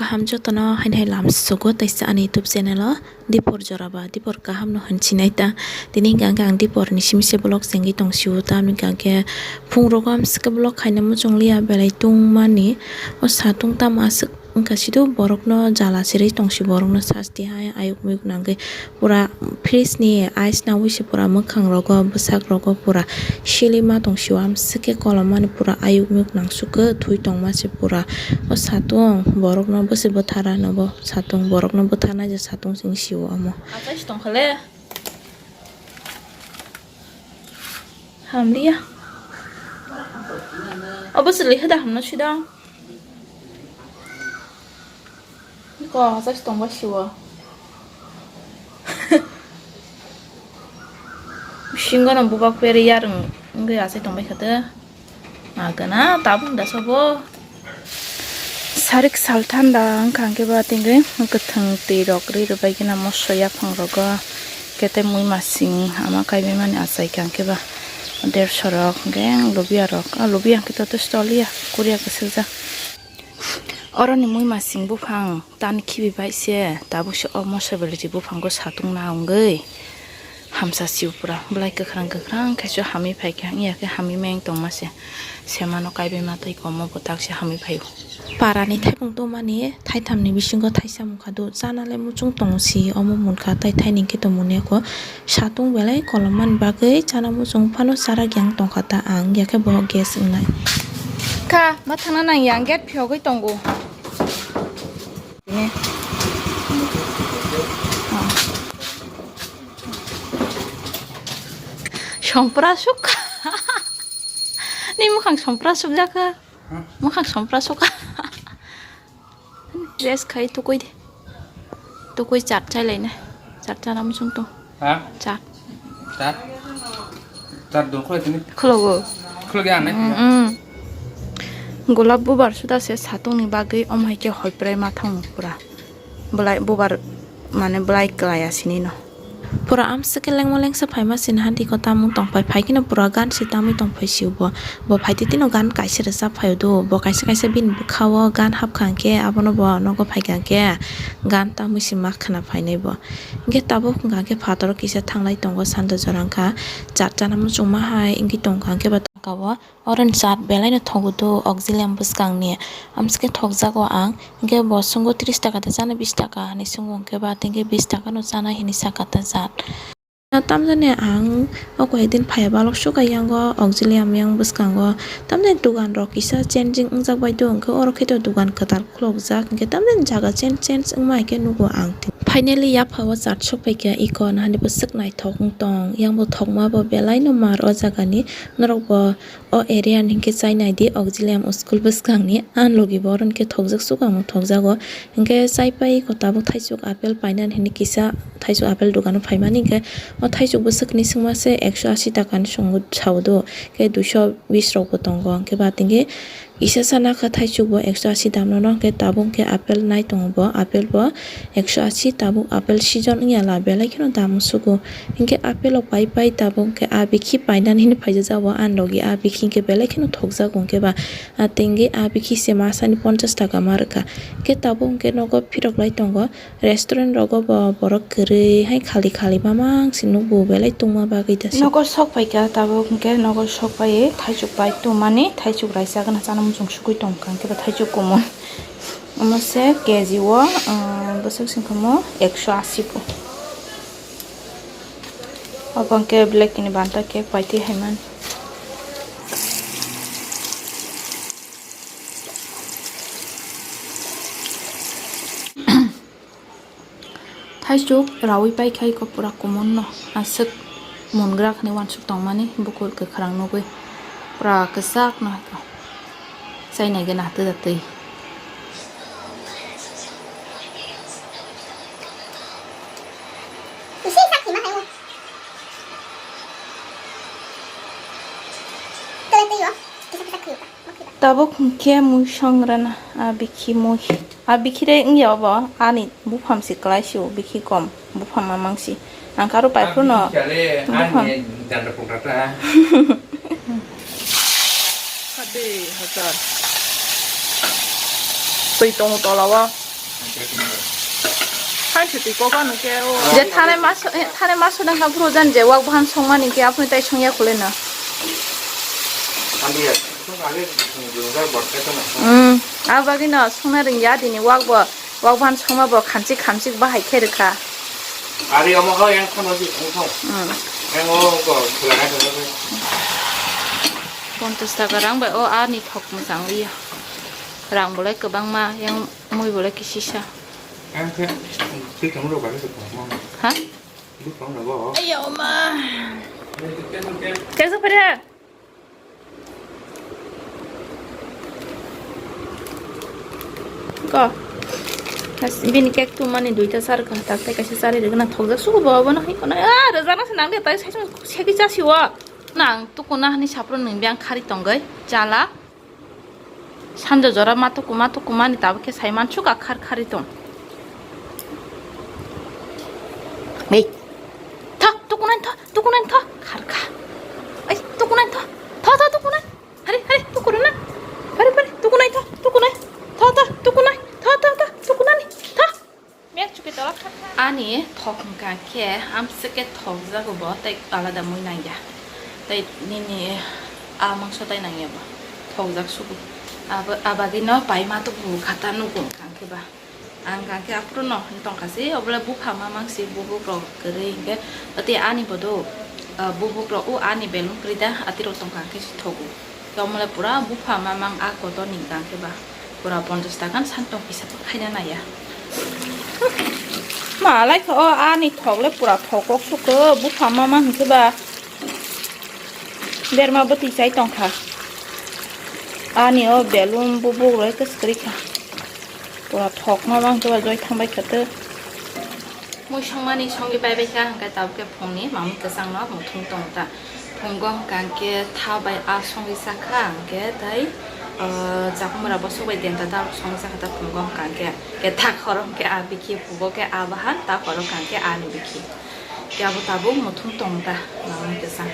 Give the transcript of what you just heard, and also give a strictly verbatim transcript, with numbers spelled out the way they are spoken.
Ham jotono haini hai lam sugo taisa ani YouTube channel o dipor jora ba dipor kaham no hinwi sinai ta. Tini hwnkha hwnkhe ang dipor ni simi se vlog chengwi tong sio, tamni hwnkha hwnkhe phung rogo amswk vlog khaina muchung liya belai tungmani. O satung tamo aswk wngkha sido borok no jala sirwi tong si, borok no sasti hai ayuk muyuk nangwi. Pura fridge ni ice nawi se pura mwkhang rogo bwsak rogo pura silima tong sio, amswk khe kolom mani pura ayuk miyuk nangsuk khe thwi tongma se pura. O satung borok no bwswi bwthara no bo satung borok no bwtharnai je satung sing sio omo. Achai se tongkha le. Hamliya. Obo se lekha da hamno sidang. Ko hachai se tongbai siwo. Bisingo no bubak peri yarwng wngwi achai tongbai kha de. Agana tabuk da sobo. Sarik salthan da wngkha hwnkhe ba tingwi kwthwng twi rok ri rwbai khe na moso yaphang rogo kete mui masing ama kaibai mani achai kha hwnkhe ba derso rok hwnkhe lubia rok a lubia hwnkhe to tei stol ya kuria kwswk jak. Oroni mui masing buphang tan khibi bai se tabuk se o moso belai ri buphango satung na wngwi. Hamsa sio pura belai kwkhwrang kwkhwrang khe sio hamwi phai kha wngya khe hamwi meng tongma se. Semano kaibai ma tei komo bwtak se hamwi phaio. Parani thaipung tongmani thaithamni bisingo thaisa mungkha do chana le muchung tongo si omo munkha tei thaini khe tongmani ako satung belai kolom mani bagwi chana muchung phano chara gyang tongkha ta ang yakhe bo gas wngnai. Kha ma thangna nang yang gate phiyogwi tongo. Sompra suk. Ni mukhang sompra suk jaka. Mukhang sompra suk. Dress khai tukui de. Tukui chat chai lai na. Chat chana muchung to. Ha? Chat. Chat. Chat dong khulai tini. Khulogo. Khulai ya nai. Mm. Golap bubar suda se satung ni bagwi om hai khe hoi prai ma thang pura. Belai bubar mane belai klai asini no. Pura amswk khe lengma lengsa phaima sini hantiko tamung tongpai phai kheno pura gan se tamwi tongpai sio bo. Bo phai twi tino gan kaisa rwchap phaio do. Bo kaisa kaisa bini bwkhao gan hapkha hwnkhe abono bo nogo phaikha hwnkhe gan tamwi se ma khna phainai bo. Hwnkhe tabuk hwnkha hwnkhe phataro kisa thanglai tongo sanda jora wngkha. Chat chana muchungma hai wngwi tongkha hwnkhe bo tangka o. Oro ni chat belai no thogo do auxilium bwskang ni. Amswk khe thokjago ang. Hwnkhe bo swngo tris taka ta chana bis taka hinwi swngo hwnkhe ba tei hwnkhe bis taka no chana hinwi saka ta chat. Tamjani ang o koi din phaiya balok suka yango auxilium yang bwskango tamjani dugan rok kisa changing wngjak bai do hwnkhe oro khe to dugan kwtal khulokjak hwnkhe tamjani jaga change change wngma hai khe nugo ang. Finally yapha o chat sokphaikha iko nahani bwswk naithok wngtong yang bo thokma bo belai no mar o jaga ni norok bo. O area ni hwnkhe chai nai di auxilium school bwskang ni, ang logi bo oro hwnkhe thokjak suka omo thokjago. Hwnkhe chai pai ko tabuk thaisuk apple painani hinwi kisa thaisuk apple dogano phaimani hwnkhe o thaisuk bwswk ni swngma se ekso asi taka ni swngo sao do, hwnkhe duiso bis rok bo tongo. Hwnkhe ba tini kisa sana kha thaisuk bo ekso asi dam no, hwnkhe tabuk hwnkhe apple nai tongo bo, apple bo ekso asi tabuk apple season wngya la belai kheno dam sugo. Hwnkhe apple rok pai pai tabuk hwnkhe a bikhi painani hinwi phaijak jabo ani logi a bikhi hwnkhe belai kheno thokjago hwnkhe ba. A tengwi a bikhi se masani ponchas taka ma rwkha. Hwnkhe tabuk hwnkhe nogo phirok lai tongo. Restaurant rogo bo borok kwrwi hai khali khali mamang se nukgo belai tongma bagwi da se. Nogo sok paikha tabuk hwnkhe nogo sok paiwi thaichuk pai tongmani thaichuk raisa gana chana muchung sugui tongkha hwnkhe ba thaichuk kumun. Omo se K G o, ah, bwswk songkha mo ekso asi po. Obo hwnkhe black ni banta cake pai twi hai mani. Thaichuk rawi pai khai kho pura kumun no aswk mun grak hinwi uansuk tongmani bukur kwkhwrang nugwi pura kwchak no hai kho. Chainai gana twi da twi. Tabuk hwnkhe mui song rana, a bikhi mui. A bikhi de wngya obo, ani buphang se kwlai sio, bikhi kom, buphang mamang si. Ang karo pai phuru no buphang. Twi tongo tola o. Hai chuti kok ano khe o. Je thane maso, eh, thane maso nang kha phuru jan je wak bahan songmani khe aphuru tai songya khule na. Andi ya, itu age dungjar borkai to na. Hmm, a bagwi no songna ringya dini wak bo, wak bahan songma bo khamchik khamchik bahai khe rwkha. Ari omo ho yang khano ji thong thong. Hmm. Yang o ko khulana thong thong. Ponchas taka rang bai o ani thok mwchang liya. Rang bolai kwbangma yang mui bolai kisisa. Ang khe, twi tong rw kha khe tong ma. Ha? Twi tong rw go. Ayo ma. Kaisa phari ha. Ko. Bini cake tu mani duita sar kha tak tai kaisa sari rwgna thokjak suku bo bo no hai kono. Ah, rwjak na se nang de tai sai segi chasi o. Nang tukuna hani sapro nung biang khari tongoi. Chala. Sanja jora ma tuku ma tuku mani tabuk khe sai mansuk a khar khari tong. Ei. Tha, tukunai tha, tukunai tha, khar kha. Ei, tukunai tha, tha, tha, tukunai. Hari, hari, tukunai. Hari, hari, tukunai tha, tukunai. Tha, tha, tukunai. Tha, tha, tha, tukunani. Tha. Ani thok hwnkha khe amswk khe thokjago bo, tei alada mui nangya. Tei nini a mangso tai nangya bo, thokjak sugu. Abo, abagwino pai ma tubu khata nugo hwnkha khe ba. Ang hwnkha khe aphuru no tongkha se, obole bupha ma mangsi bubuk rok kwrwi hwnkhe, tei ani bodo, ah, bubuk rok o ani belun kwrwi da, atirok tongkha khe se thogo. Tongmole pura bupha mamang a kotor ni gang khe ba pura ponchas taka san tong kisa khaina naya. Malai kho o ani thok le pura thok kok sukho bupha mamang hwnkhe ba berma bwtwi chai tongkha. Ani o belun bubuk rok khe kwrwi kha. Pura thok mamang khe ba joi thang bai kha tei. Mui songmani songwi pai bai kha, hwnkhe tabuk khe phungni mamung kwchangno muthung tong ta. Phungo hwnkha hwnkhe tha bai a songwi chakha, hwnkhe tei, ah, chakhumra bosok bai denta ta songwi chakha ta phungo hwnkha hwnkhe. Khe ta khoro hwnkhe a bikhi, phungo khe a bahan, ta khoro hwnkha hwnkhe ani bikhi. Khe abo tabuk muthung tong ta mamung kwchang.